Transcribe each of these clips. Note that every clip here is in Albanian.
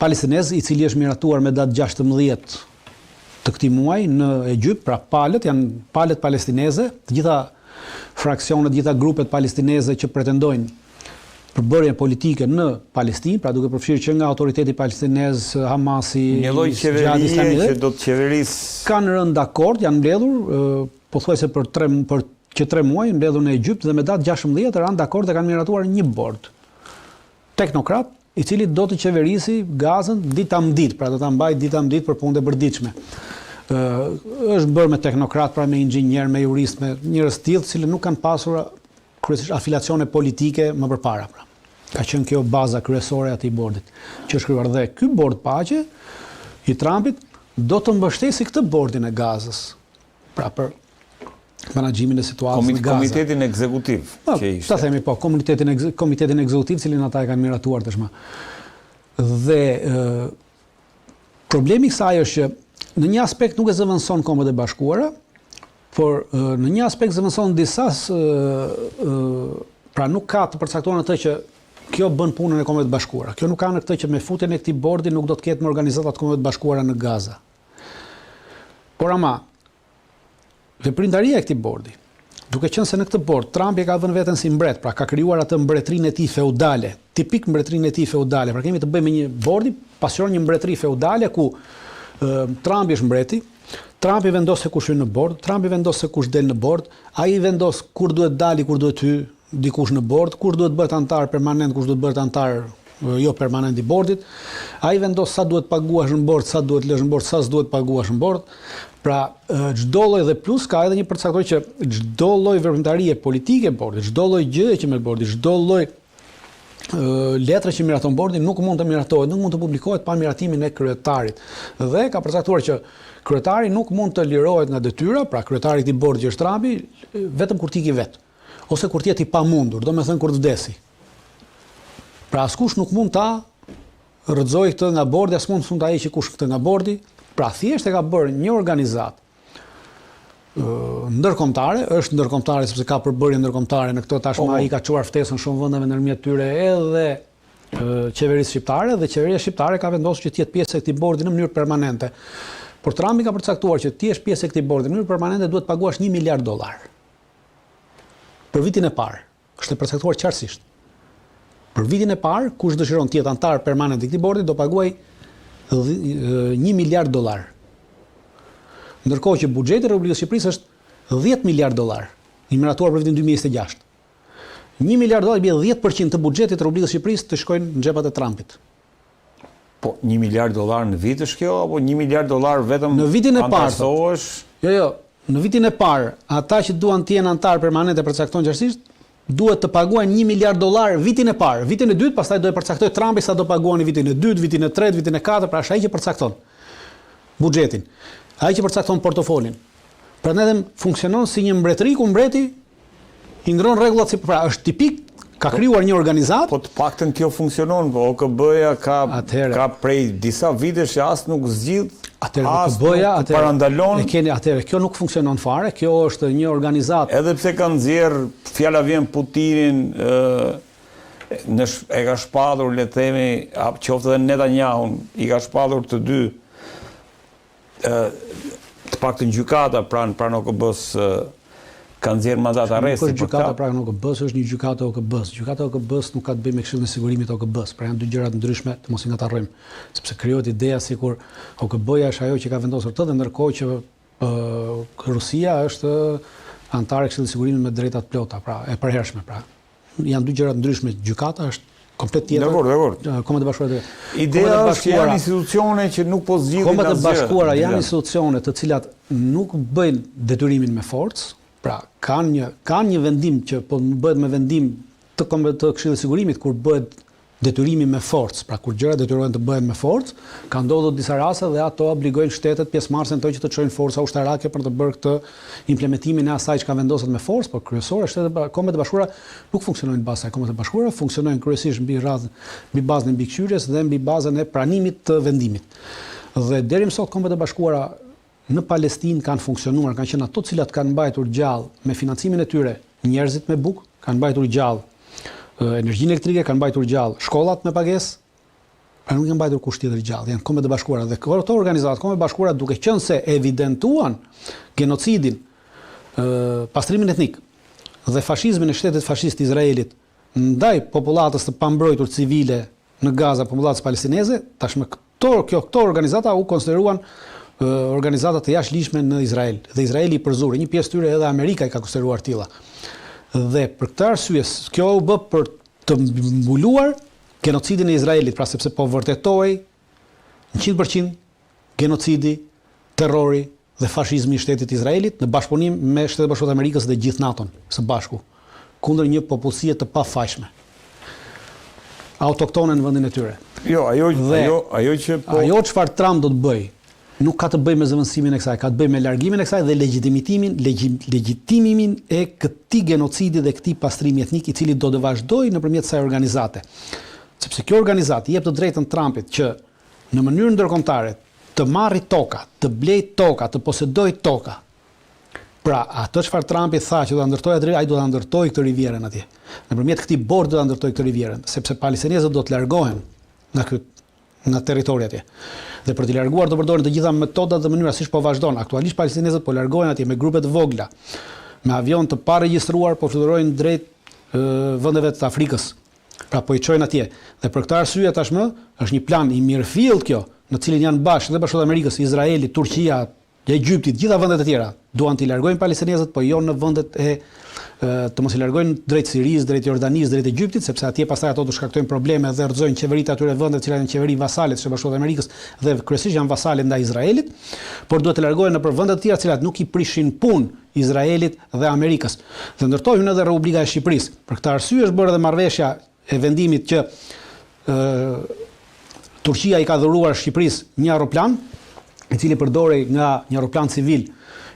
Palestinez, i cili është miratuar me datë 16 të këtij muaji në Egjypt, pra palët janë palët palestineze, të gjitha fraksionet, të gjitha grupet palestineze që pretendojnë përbërjen politike në Palestinë, pra duke përfshirë që nga autoriteti palestinez, Hamasi, një lloj qeverie që do të qeverisë kanë rënë dakord, janë mbledhur pothuajse për 3 për që 3 muaj, mbledhur në Egjypt dhe me datë 16 ranë dakord dhe kanë miratuar një bord teknokrat i cili do të qeverisi Gazën dita më ditë, pra do ta mbajë dita më ditë për punët e përditshme. Ë është bërë me teknokrat, pra me inxhinier, me jurist, me njerëz të tillë, të cilët nuk kanë pasur kryesisht afilacione politike më përpara, pra. Ka qenë kjo baza kryesore e atij bordit që është krijuar dhe ky bord paqe i Trumpit do të mbështesi këtë bordin e Gazës. Pra për menaxhimin e situatës në Gaza. Komitetin ekzekutiv po, që ishte. Ta themi po, komitetin komitetin ekzekutiv, cilin ata e kanë miratuar tashmë. Dhe ë problemi i kësaj është që në një aspekt nuk e zëvendëson Kombet e Bashkuara, por në një aspekt zëvendëson disa ë pra nuk ka të përcaktuar atë që kjo bën punën e Kombeve të Bashkuara. Kjo nuk ka në këtë që me futjen e këtij bordi nuk do të ketë më organizata të Kombeve të Bashkuara në Gaza. Por ama, veprimtaria e këtij bordi, duke qenë se në këtë bord Trumpi e ka vënë veten si mbret, pra ka krijuar atë mbretërinë e tij feudale, tipik mbretërinë e tij feudale, pra kemi të bëjmë me një bordi pasqyron një mbretëri feudale ku Trumpi është mbreti, Trumpi vendos se kush hyn në bord, Trumpi vendos se kush del në bord, ai vendos kur duhet dali, kur duhet hy dikush në bord, kush duhet bëhet anëtar permanent, kush duhet bëhet anëtar jo permanent i bordit. Ai vendos sa duhet paguash në bord, sa duhet lësh në bord, sa s'duhet paguash në bord. Pra, çdo lloj dhe plus ka edhe një përcaktim që çdo lloj veprimtarie politike e bordit, çdo lloj gjëje që merr bordi, çdo lloj letre që miraton bordi nuk mund të miratohet, nuk mund të publikohet pa miratimin e kryetarit. Dhe ka përcaktuar që kryetari nuk mund të lirohet nga detyra, pra kryetari i këtij bordi që është Trumpi, vetëm kur të iki vetë ose kur të jetë i pamundur, domethënë kur të vdesi. Pra askush nuk mund ta rrëzojë këtë nga bordi, as mund ta heqë kush këtë nga bordi. Pra thjesht e ka bërë një organizatë ndërkombëtare, është ndërkombëtare sepse ka përbërje ndërkombëtare në këtë tashmë po, po. ai ka çuar ftesën shumë vendeve ndërmjet tyre edhe qeverisë shqiptare dhe qeveria shqiptare ka vendosur që të jetë pjesë e këtij bordi në mënyrë permanente. Por Trumpi ka përcaktuar që të jesh pjesë e këtij bordi në mënyrë permanente duhet të paguash 1 miliard dollar. Për vitin e parë. Është e përcaktuar qartësisht. Për vitin e parë, kush dëshiron të jetë anëtar permanent i këtij bordi do paguajë 1 miliard dollar. Ndërkohë që buxheti i Republikës së Shqipërisë është 10 miliard dollar, i miratuar për vitin 2026. 1 miliard dollar bie 10% të buxhetit të Republikës së Shqipërisë të shkojnë në xhepat e Trumpit. Po, 1 miliard dollar në vit është kjo apo 1 miliard dollar vetëm në vitin e parë? Jo, jo, në vitin e parë, ata që duan të jenë anëtar permanent e përcakton qartësisht, duhet të paguajnë 1 miliard dollar vitin e parë. Vitin e dytë pastaj do e përcaktojë Trumpi sa do paguani vitin e dytë, vitin e tretë, vitin e katërt, pra është ai që përcakton buxhetin. Ai që përcakton portofolin. Prandaj them funksionon si një mbretëri ku mbreti I ndron rregullat si pra është tipik ka po, krijuar një organizatë. Po të paktën kjo funksionon, po OKB-ja ka atëherë, ka prej disa vitesh që as nuk zgjidh, atëherë OKB-ja atëherë parandalon. E keni atëherë kjo nuk funksionon fare, kjo është një organizatë. Edhe pse ka nxjerr fjala vjen Putinin ë në e ka shpallur le të themi, qoftë edhe Netanyahun, i ka shpallur të dy të paktën gjykata pranë pranë OKB-së ka nxjerrë mandat arresti. Nuk është gjykata pranë OKB-së, është një gjykatë e OKB-së. Gjykata e OKB-së nuk ka të bëjë me Këshillin e Sigurimit të OKB-së, pra janë dy gjëra të ndryshme, të mos i ngatërrojmë, sepse krijohet ideja sikur OKB-ja është ajo që ka vendosur këtë dhe ndërkohë që Rusia është anëtare e Këshillit të Sigurimit me drejta të plota, pra e përhershme, pra Janë dy gjëra të ndryshme. Gjykata është komplet tjetër. Dakor, dakor. Kombet e Bashkuara. Ideja është që janë institucione që nuk po zgjidhin asgjë. Kombet e Bashkuara janë institucione të cilat nuk bëjnë detyrimin me forcë, pra kanë një kanë një vendim që po bëhet me vendim të kombet të Këshillit të Sigurimit kur bëhet Detyrimi me forcë, pra kur gjërat detyrohen të bëhen me forcë, ka ndodhur disa raste dhe ato obligojnë shtetet pjesëmarrëse në to që të çojnë forca ushtarake për të bërë këtë implementimin e asaj çka vendoset me forcë, por kryesore shtetet e Kombet e Bashkuara nuk funksionojnë në bazë të saj. Kombet e Bashkuara funksionojnë kryesisht mbi radhë mbi bazën e mbikëqyrjes dhe mbi bazën e pranimit të vendimit. Dhe deri më sot Kombet e Bashkuara në Palestinë kanë funksionuar, kanë qenë ato të cilat kanë mbajtur gjallë me financimin e tyre njerëzit me bukë, kanë mbajtur gjallë energjinë elektrike, kanë mbajtur gjallë shkollat me pagesë. Pra nuk janë mbajtur kush tjetër gjallë, janë Kombet e Bashkuara dhe këto organizata, Kombet e Bashkuara duke qenë se evidentuan genocidin, pastrimin etnik dhe fashizmin e shtetit fashist të Izraelit ndaj popullatës të pambrojtur civile në Gaza, popullatës palestineze, tashmë këto kjo këto organizata u konsideruan organizata të jashtëligjshme në Izrael dhe Izraeli i përzuri, një pjesë tyre edhe Amerika i ka konsideruar të tilla. Dhe për këtë arsye, kjo u bë për të mbuluar genocidin e Izraelit, pra sepse po vërtetohej 100% genocidi, terrori dhe fashizmi i shtetit të Izraelit në bashkëpunim me Shtetet e Bashkuara të Amerikës dhe gjithë NATO-n së bashku kundër një popullsie të pafajshme autoktone në vendin e tyre. Jo, ajo dhe ajo ajo që po ajo çfarë Trump do të bëjë nuk ka të bëjë me zëvendësimin e kësaj, ka të bëjë me largimin e kësaj dhe legjitimitimin, legjitimimin e këtij genocidi dhe këtij pastrimi etnik i cili do të vazhdojë nëpërmjet kësaj organizate. Sepse kjo organizatë i jep të drejtën Trumpit që në mënyrë ndërkombëtare të marri toka, të blejë toka, të posedojë toka. Pra, atë çfarë Trumpi tha që do ta ndërtojë atë, ai do ta ndërtojë këtë rivierën atje. Nëpërmjet këtij bordi do ta ndërtojë këtë rivierën, sepse palestinezët do të largohen nga ky nga territori atje. Dhe për t'i larguar do përdoren të gjitha metodat dhe mënyrat siç po vazhdon. Aktualisht palestinezët po largohen atje me grupe të vogla, me avionë të paregjistruar po fluturojnë drejt vendeve të Afrikës. Pra po i çojnë atje. Dhe për këtë arsye tashmë është një plan i mirëfilltë kjo, në të cilin janë bashkë Shtetet e Bashkuara të Amerikës, Izraeli, Turqia, Egjipti, të gjitha vendet e tjera. Duan t'i largojnë palestinezët, po jo në vendet e të mos i largojnë drejt Sirisë, drejt Jordanisë, drejt Egjiptit, sepse atje pastaj ato do të shkaktojnë probleme dhe rrëzojnë qeveritë e atyre vendeve, të cilat janë qeveri vasale të Shteteve të Bashkuara të Amerikës dhe kryesisht janë vasale ndaj Izraelit, por duhet të largohen nëpër vende të tjera të cilat nuk i prishin punë Izraelit dhe Amerikës. Dhe ndër to hyn edhe Republika e Shqipërisë. Për këtë arsye është bërë edhe marrëveshja e vendimit që ë Turqia i ka dhuruar Shqipërisë një aeroplan, i cili përdorej nga një aeroplan civil,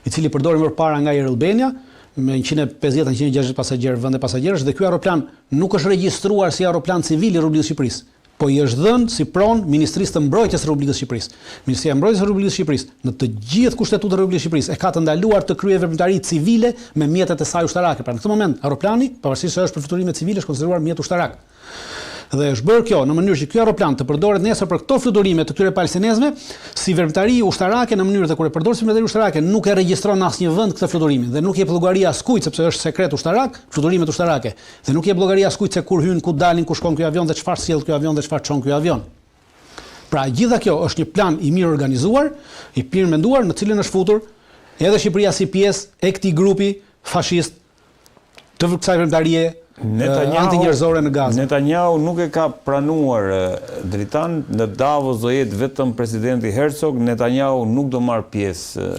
i cili përdorej më parë nga Air Albania me 150 160 pasagjerë, vende pasagjerësh dhe ky aeroplan nuk është regjistruar si aeroplan civil i Republikës së Shqipërisë. Po i është dhënë si pronë Ministrisë të Mbrojtjes së Republikës së Shqipërisë. Ministria e Mbrojtjes së Republikës së Shqipërisë, në të gjithë Kushtetutën e Republikës së Shqipërisë, e ka të ndaluar të kryejë veprimtari civile me mjetet e saj ushtarake. Pra në këtë moment, aeroplani, pavarësisht se është për fluturime civile, është konsideruar mjet ushtarak. Dhe është bërë kjo në mënyrë që ky aeroplan të përdoret nesër për këto fluturime të këtyre palestinezëve si veprimtari ushtarake në mënyrë dhe kur e përdor si veprimtari ushtarake nuk e regjistron në asnjë vend këtë fluturimin dhe nuk jep llogari askujt sepse është sekret ushtarak, fluturimet ushtarake. Dhe nuk jep llogari askujt se kur hyn, ku dalin, ku shkon ky avion dhe çfarë sjell ky avion dhe çfarë çon ky avion. Pra e gjitha kjo është një plan i mirë organizuar, i mirë menduar në të cilin është futur edhe Shqipëria si pjesë e këtij grupi fashist të kësaj veprimtarie antinjerëzore në Gaza. Netanyahu nuk e ka pranuar Dritan, në Davos do jetë vetëm presidenti Herzog, Netanyahu nuk do marrë pjesë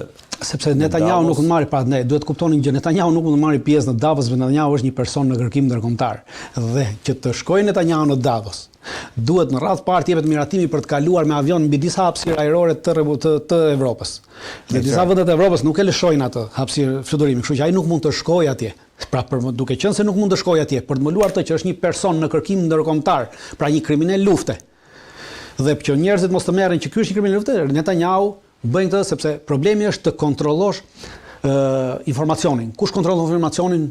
Sepse Netanyahu nuk mund të marrë, pra ne duhet të kuptoni një gjë, Netanyahu nuk mund të marrë pjesë në Davos, sepse Netanyahu është një person në kërkim ndërkombëtar. Dhe që të shkojë Netanyahu në Davos, duhet në radhë të parë të jepet miratimi për të kaluar me avion mbi disa hapësira ajrore të të, të Evropës. Dhe disa vende të Evropës nuk e lëshojnë atë hapësirë fluturimi, kështu që ai nuk mund të shkojë atje. Pra për duke qenë se nuk mund të shkojë atje, për të mbuluar atë që është një person në kërkim ndërkombëtar, pra një kriminel lufte. Dhe që njerëzit mos të merren që ky është një kriminel lufte, Netanyahu Bëjnë këtë sepse problemi është të kontrollosh ë informacionin. Kush kontrollon informacionin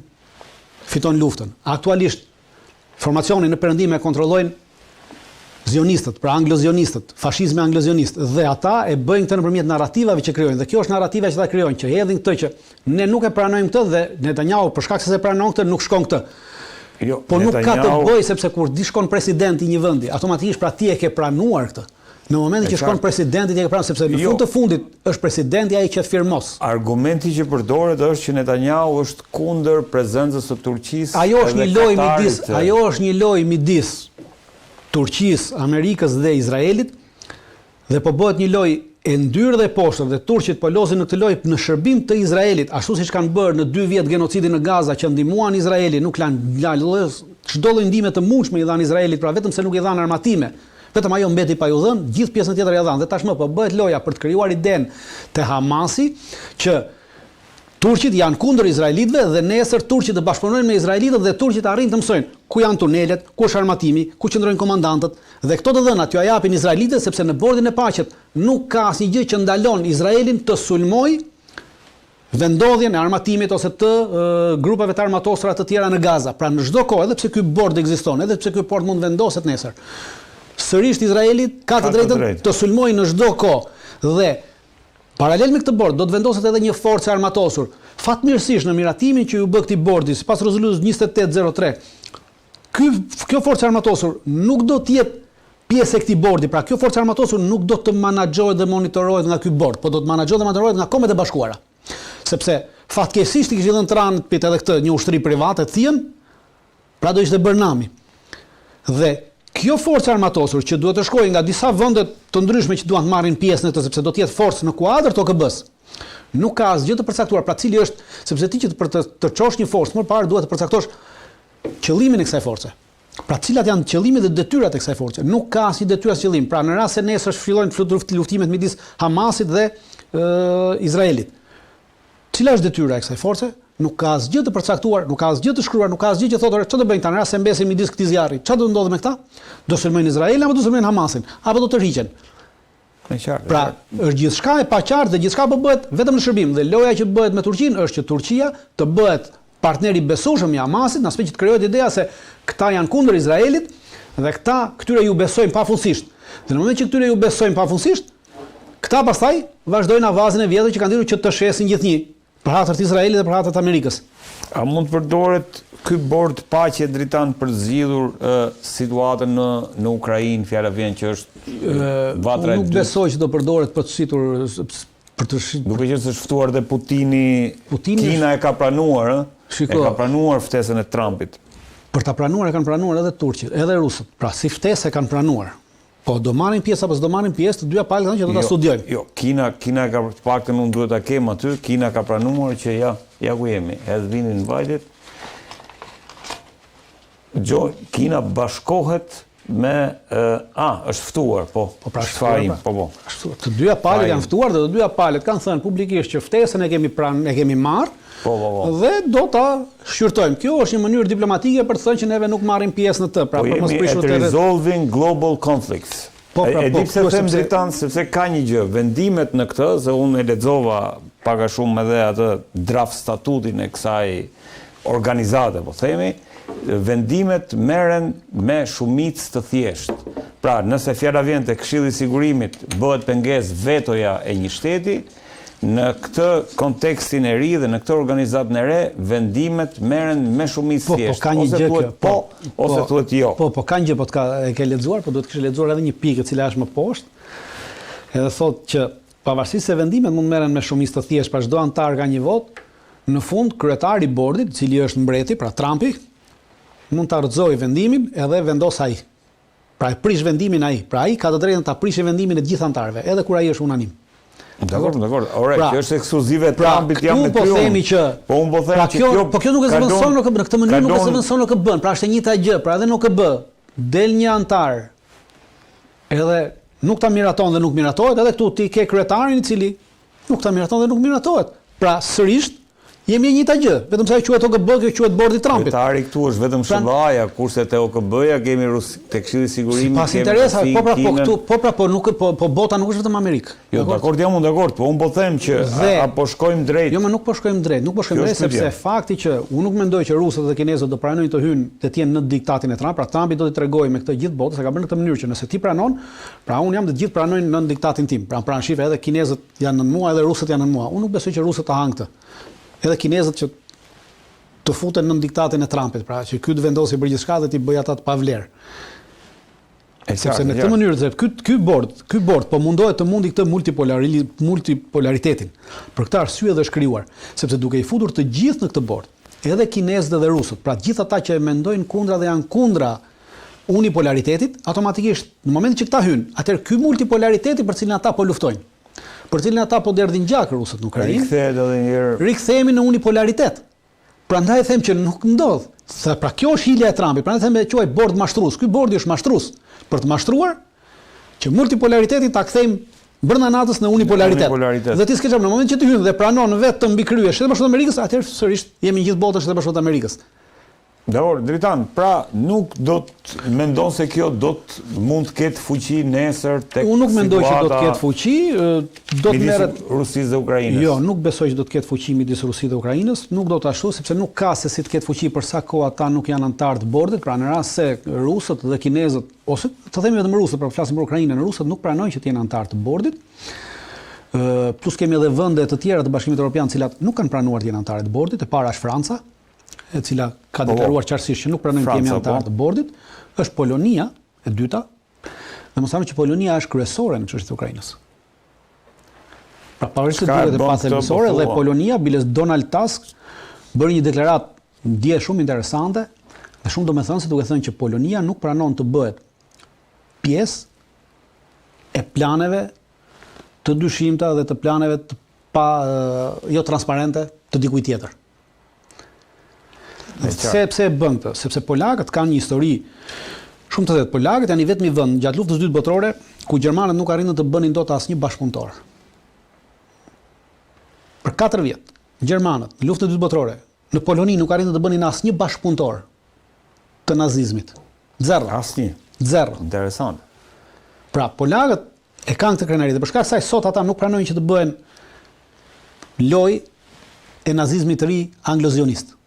fiton luftën. Aktualisht informacionin në perëndim e kontrollojnë zionistët, pra anglozionistët, fashizmi anglozionist dhe ata e bëjnë këtë nëpërmjet narrativave që krijojnë. Dhe kjo është narrativa që ata krijojnë, që hedhin këtë që ne nuk e pranojmë këtë dhe Netanyahu për shkak se s'e pranon këtë nuk shkon këtë. Jo, po nuk ka të bëjë sepse kur ti shkon presidenti i një vendi, automatikisht pra ti e ke pranuar këtë. Në momentin që shkon presidenti ti e ke pranuar sepse në jo. fund të fundit është presidenti ai që firmos. Argumenti që përdoret është që Netanyahu është kundër prezencës së Turqisë. Ajo është një lojë midis, ajo është një lojë midis Turqisë, Amerikës dhe Izraelit dhe po bëhet një lojë e ndyrë dhe e poshtër dhe turqit po lozin në këtë lojë në shërbim të Izraelit, ashtu siç kanë bërë në dy vjet genocidin në Gaza që ndihmuan Izraelin, nuk lanë çdo lloj ndihme të mundshme i dhanë Izraelit, pra vetëm se nuk i dhanë armatime. Vetëm ajo mbeti pa ju dhënë, gjithë pjesën tjetër ja dhanë dhe tashmë po bëhet loja për të krijuar idenë te Hamasi që turqit janë kundër izraelitëve dhe nesër turqit të bashkëpunojnë me izraelitët dhe turqit arrijnë të mësojnë ku janë tunelet, ku është armatimi, ku qëndrojnë komandantët dhe këto të dhëna t'jua japin izraelitëve sepse në bordin e paqet nuk ka asnjë gjë që ndalon Izraelin të sulmojë vendndodhjen e armatimit ose të grupeve të armatosura të tjera në Gaza. Pra në çdo kohë, edhe pse ky bord ekziston, edhe pse ky bord mund të vendoset nesër. Sërish Izraeli ka të drejtën të sulmojë në çdo kohë. Dhe paralel me këtë bord do të vendoset edhe një forcë e armatosur. Fatmirësisht në miratimin që iu bë këtij bordi sipas rezolutës 2803, ky kjo forcë e armatosur nuk do të jetë pjesë e këtij bordi, pra kjo forcë e armatosur nuk do të manaxhohet dhe monitorohet nga ky bord, po do të manaxhohet dhe monitorohet nga Kombet e Bashkuara. Sepse fatkeqësisht i kishin dhënë Trumpit edhe këtë një ushtri private të tijën, Pra do ishte bërë nami. Dhe kjo forcë e armatosur që duhet të shkojë nga disa vende të ndryshme që duan të marrin pjesë në këtë sepse do të jetë forcë në kuadër të OKB-së. Nuk ka asgjë të përcaktuar, pra cili është, sepse ti që për të të çosh një forcë më parë duhet të përcaktosh qëllimin e kësaj force. Pra cilat janë qëllimet dhe detyrat e kësaj force? Nuk ka asnjë detyrë as qëllim. Pra në rast se nesër fillojnë luftimet midis Hamasit dhe ë Izraelit. Cila është detyra e kësaj force? Nuk ka asgjë të përcaktuar, nuk ka asgjë të shkruar, nuk ka asgjë që thotë, ore, çfarë do bëjnë këta në rast se mbesin midis këtij zjarri? Çfarë do të ndodhë me këta? Do sulmojnë Izraelin apo do sulmojnë Hamasin? Apo do tërhiqen? E qartë. Pra, është gjithçka e paqartë dhe gjithçka po bëhet vetëm në shërbim dhe loja që bëhet me Turqinë është që Turqia të bëhet partner i besueshëm i Hamasit, në aspekt që të krijohet ideja se këta janë kundër Izraelit dhe këta këtyre ju besojnë pafundësisht. Dhe në momentin që këtyre ju besojnë pafundësisht, Këta pastaj vazhdojnë avazin e vjetër që kanë ditur që të shesin gjithnjë, për hatër të Izraelit dhe për hatër të Amerikës. A mund të përdoret ky bord paqe Dritan për të zgjidhur situatën në në Ukrainë, fjala vjen që është vatra e dytë? Unë nuk besoj që do përdoret për të shitur për të shitur. Duke qenë se është ftuar dhe Putini, Putini Kina e ka pranuar, ë? Shiko, e ka pranuar ftesën e Trumpit. Për ta pranuar e kanë pranuar edhe turqit, edhe rusët. Pra si ftesë e kanë pranuar. Po do marrin pjesë apo s'do marrin pjesë, të dyja palët kanë që do ta jo, studiojmë. Jo, Kina, Kina ka të paktën unë duhet ta kem aty, Kina ka pranuar që ja, ja ku jemi, has been invited. Jo, Kina bashkohet me a, është ftuar, po. Po pra, është ftuar, pra. po po. Është ftuar. Të dyja palët janë ftuar dhe të dyja palët kanë thënë publikisht që ftesën e kemi pran, e kemi marr. Po, po, po. Dhe do ta shqyrtojmë. Kjo është një mënyrë diplomatike për të thënë që neve nuk marrim pjesë në të, pra po për mos prishur të resolving global conflicts. Po, pra, e, e po, di pse them sepse... Dritan, sepse ka një gjë, vendimet në këtë, se unë e lexova pak a shumë edhe atë draft statutin e kësaj organizate, po themi, vendimet merren me shumicë të thjeshtë. Pra, nëse fjala vjen te Këshilli i Sigurimit bëhet pengesë vetoja e një shteti, Në këtë kontekstin e ri dhe në këtë organizatën e re, vendimet merren me shumicë po, thjesht. Po, ka një ose gjë thuhet kjo. Po, po, ose thuhet jo. Po, po, ka një gjë, po të ka, e ke lexuar, po duhet të kishe lexuar edhe një pikë e cila është më poshtë. Edhe thotë që pavarësisht se vendimet mund merren me shumicë të thjeshtë, pra çdo anëtar ka një votë, në fund kryetari i bordit, i cili është mbreti, pra Trumpi, mund ta rrëzojë vendimin edhe vendos ai. Pra e prish vendimin ai. Pra ai ka të drejtën ta prishë vendimin e të gjithë anëtarëve, edhe kur ai është unanim. Dakord, dakord. Ore, pra, kjo është ekskluzive e pra, Trumpit jam me po ty. Po themi që Po unë po them pra, që kjo, po kjo nuk e zëvendëson OKB, në këtë mënyrë nuk e zëvendëson OKB-n, pra është e njëjta gjë, pra edhe në OKB del një anëtar edhe nuk ta miraton dhe nuk miratohet, edhe këtu ti ke kryetarin i cili Nuk ta miraton dhe nuk miratohet. Pra, sërisht, jemi e njëjta gjë, vetëm se ajo quhet OKB, kjo quhet bordi i Trumpit. Kryetari këtu është vetëm SHBA-ja, kurse te OKB-ja kemi Rusi, te Këshilli i Sigurimit kemi Rusinë, po pra, po këtu, po pra, po nuk po po bota nuk është vetëm Amerikë. Jo, dakord jam unë dakord, po unë po them që a, a po shkojmë drejt. Jo, më nuk po shkojmë drejt, nuk po shkojmë drejt sepse fakti që unë nuk mendoj që rusët dhe kinezët do pranojnë të hyjnë të jenë në diktatin e Trump, pra Trumpi do t'i tregojë me këtë gjithë botës, e ka bërë në këtë mënyrë që nëse ti pranon, Pra unë jam dhe të gjithë pranojnë nën diktatin tim. Pra pra shife edhe kinezët janë nën mua, edhe rusët janë nën mua. Unë nuk besoj që rusët ta hanë këtë. Edhe kinezët që të futen nën diktatin e Trumpit, pra që ky të vendosë për gjithçka dhe t'i bëjë ata të pavlerë. E Sepse në këtë mënyrë, se ky ky bord, ky bord po mundohet të mundi këtë multipolari, multipolaritetin. Për këtë arsye dhe është krijuar, sepse duke i futur të gjithë në këtë bord, edhe kinezët edhe rusët, pra të gjithë ata që e mendojnë kundra dhe janë kundra unipolaritetit, automatikisht në momentin që këta hyjnë, atëherë ky multipolariteti për cilin ata po luftojnë, për cilin ata po derdhin gjak rusët në Ukrainë, rikthehet edhe një herë. Rikthehemi në unipolaritet. Prandaj them që nuk ndodh. Sa pra kjo është hilja e Trumpit, prandaj them e quaj bord mashtrues. Ky bordi është mashtrues për të mashtruar që multipolaritetin ta kthejmë brenda natës në unipolaritet. unipolaritet. Dhe ti s'ke çfarë në momentin që ti hyn dhe pranon vetëm mbi krye Shtetet e Bashkuara të Amerikës, atëherë sërish jemi në gjithë botën Shtetet e Bashkuara të Amerikës. Dakord, Dritan, pra nuk do të mendon se kjo do të mund të ketë fuqi nesër tek Unë nuk mendoj që do të ketë fuqi, do të merret midis Rusisë dhe Ukrainës. Jo, nuk besoj që do të ketë fuqi midis Rusisë dhe Ukrainës, nuk do të ashtu sepse nuk ka se si të ketë fuqi për sa kohë ata nuk janë anëtarë të bordit, pra në rast se rusët dhe kinezët ose të themi vetëm rusët, pra flasim për Ukrainën, rusët nuk pranojnë që të jenë anëtarë të bordit. Ë plus kemi edhe vende të tjera të Bashkimit Evropian, të cilat nuk kanë pranuar të jenë anëtarë të bordit, e para është Franca, e cila ka po, po. deklaruar qartësisht që nuk pranojmë të jemi anëtarë po. të bordit, është Polonia e dyta. Dhe mos harroni që Polonia është kryesore në çështjet e Ukrainës. Pra pavarësisht se duket e pathelbësore dhe Polonia, biles Donald Tusk bëri një deklaratë dje shumë interesante dhe shumë domethënëse duke thënë që Polonia nuk pranon të bëhet pjesë e planeve të dyshimta dhe të planeve të pa jo transparente të dikujt tjetër. Pse pse e bën këtë? Sepse polakët kanë një histori shumë të thellë. Polakët janë i vetmi vend gjatë luftës së dytë botërore ku gjermanët nuk arritën të bënin dot asnjë bashkëpunëtor. Për 4 vjet, gjermanët në luftën e dytë botërore në Poloni nuk arritën të bënin asnjë bashkëpunëtor të nazizmit. Zero. Asnjë. Zero. Interesant. Pra, polakët e kanë këtë krenari dhe për shkak të saj sot ata nuk pranojnë që të bëhen lojë e nazizmit të ri anglozionist.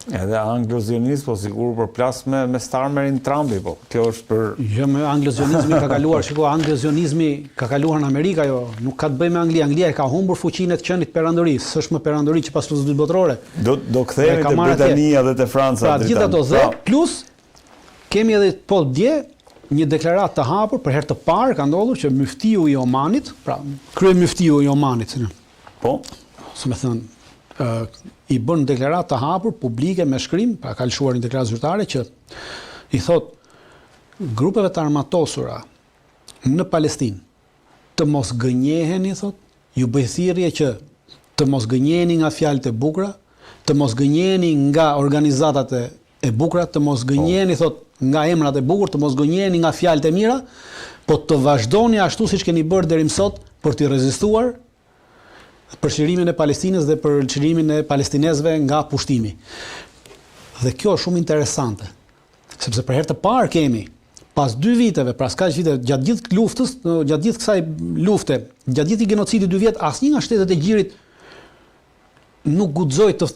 Edhe anglozionist, po sikur përplas me, me Starmerin Trumpi, po. Kjo është për... Jo, me anglozionizmi ka kaluar, shiko, anglozionizmi ka kaluar në Amerikë, ajo, nuk ka të bëjë me Angli. Anglia e ka humbur fuqinë e të qenit perandori, s'është më perandori që pas luftës së dytë botërore. Do, do kthehemi te Britania dhe te Franca. Pra, gjithë ato dhe, pra. plus, Kemi edhe po dje një deklaratë të hapur për herë të parë ka ndodhur që myftiu i Omanit, pra kryemyftiu i Omanit, si Po. Si me thënë, ë i bën deklaratë të hapur publike me shkrim, pra ka lëshuar një deklaratë zyrtare që i thotë grupeve të armatosura në Palestinë të mos gënjeheni, thotë, ju bëj thirrje që të mos gënjeheni nga fjalët e bukura, të mos gënjeheni nga organizatat e e bukura, të mos gënjeheni, po. thotë, nga emrat e bukur, të mos gënjeheni nga fjalët e mira, po të vazhdoni ashtu siç keni bërë deri më sot për t'i rezistuar për çlirimin e Palestinës dhe për çlirimin e palestinezëve nga pushtimi. Dhe kjo është shumë interesante, sepse për herë të parë kemi pas dy viteve, pas kaq viteve, gjatë gjithë luftës, gjatë gjithë kësaj lufte, gjatë gjithë genocidit dy vjet, asnjë nga shtetet e gjirit nuk guxoi të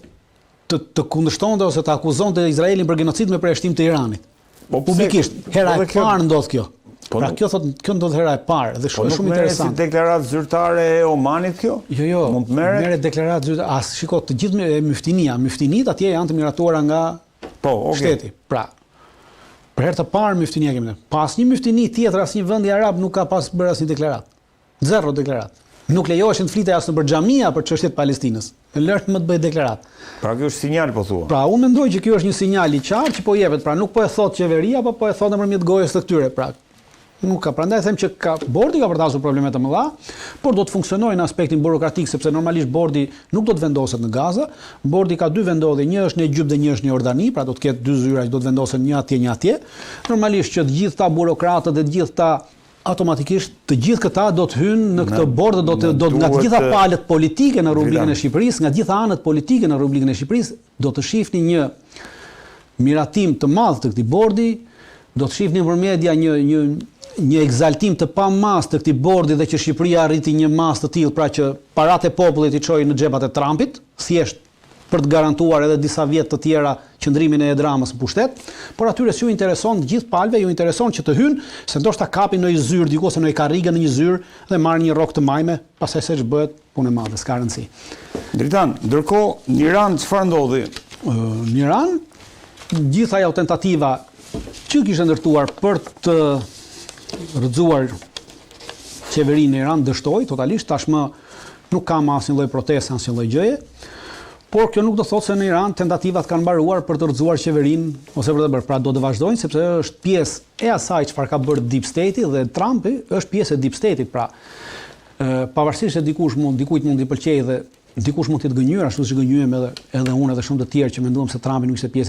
të të kundërshtonte ose të akuzonte Izraelin për genocid me përjashtim të Iranit. Po publikisht, hera po e parë ndodh kjo. Po pra kjo thotë, kjo ndodh hera e parë dhe shumë po shumë interesant. Po si deklaratë zyrtare e Omanit kjo? Jo, jo. Mund të merret? Merret deklaratë zyrtare. As shiko, të gjithë myftinia, myftinitë atje janë të miratuara nga po, okay. shteti. Pra, për herë të parë myftinia kemi. Pa asnjë myftini tjetër, asnjë vendi arab nuk ka pas bërë asnjë deklaratë. Zero deklaratë. Nuk lejoheshin të flitej as nëpër xhamia për çështjet e Palestinës. Lëre më të bëjë deklaratë. Pra kjo është sinjal po thua. Pra unë mendoj që kjo është një sinjal i qartë që po jepet, pra nuk po e thotë qeveria, po po e thotë nëpërmjet gojës të këtyre. Pra nuk ka, prandaj them që ka bordi ka për të hasur probleme të mëdha, por do të funksionojë në aspektin burokratik sepse normalisht bordi nuk do të vendoset në Gaza. Bordi ka dy vendodhje, një është në Egjypt dhe një është në Jordani, pra do të ketë dy zyra që do të vendosen një atje, një atje. Normalisht që të gjithë ta burokratët dhe të gjithë ta automatikisht të gjithë këta do të hyjnë në këtë bord dhe do të do nga të gjitha palët politike në Republikën e Shqipërisë, nga të gjitha anët politike në Republikën e Shqipërisë, do të shihni një miratim të madh të këtij bordi, do të shihni nëpër media një një një ekzaltim të pamasë të këtij bordi dhe që Shqipëria arriti një masë të tillë, pra që paratë e popullit i çoi në xhepat e Trumpit, thjesht për të garantuar edhe disa vjet të tjera qëndrimin e Edi Ramës në pushtet, por atyre s'ju intereson, të gjithë palëve ju intereson që të hyjnë, se ndoshta kapin ndonjë zyrë diku ose ndonjë karrige në një zyrë dhe marrin një rrogë të majme, pastaj se ç'bëhet, punë e madhe, s'ka rëndësi. Dritan, ndërkohë në Iran çfarë ndodhi? Në Iran, gjithë ajo tentativa që kishte ndërtuar për të rrëzuar qeverinë në Iran dështoi totalisht, tashmë nuk ka më asnjë lloj proteste, asnjë lloj gjëje. Por kjo nuk do thotë se në Iran tentativat kanë mbaruar për të rrëzuar qeverinë ose për të bërë. Pra do të vazhdojnë sepse është pjesë e asaj çfarë ka bërë Deep State-i dhe Trumpi është pjesë e Deep State-it. Pra, pavarësisht se dikush mund dikujt mund t'i pëlqejë dhe dikush mund të jetë gënjyer ashtu siç gënjyem edhe edhe unë edhe shumë të tjerë që menduam se Trumpi nuk ishte pjesë e.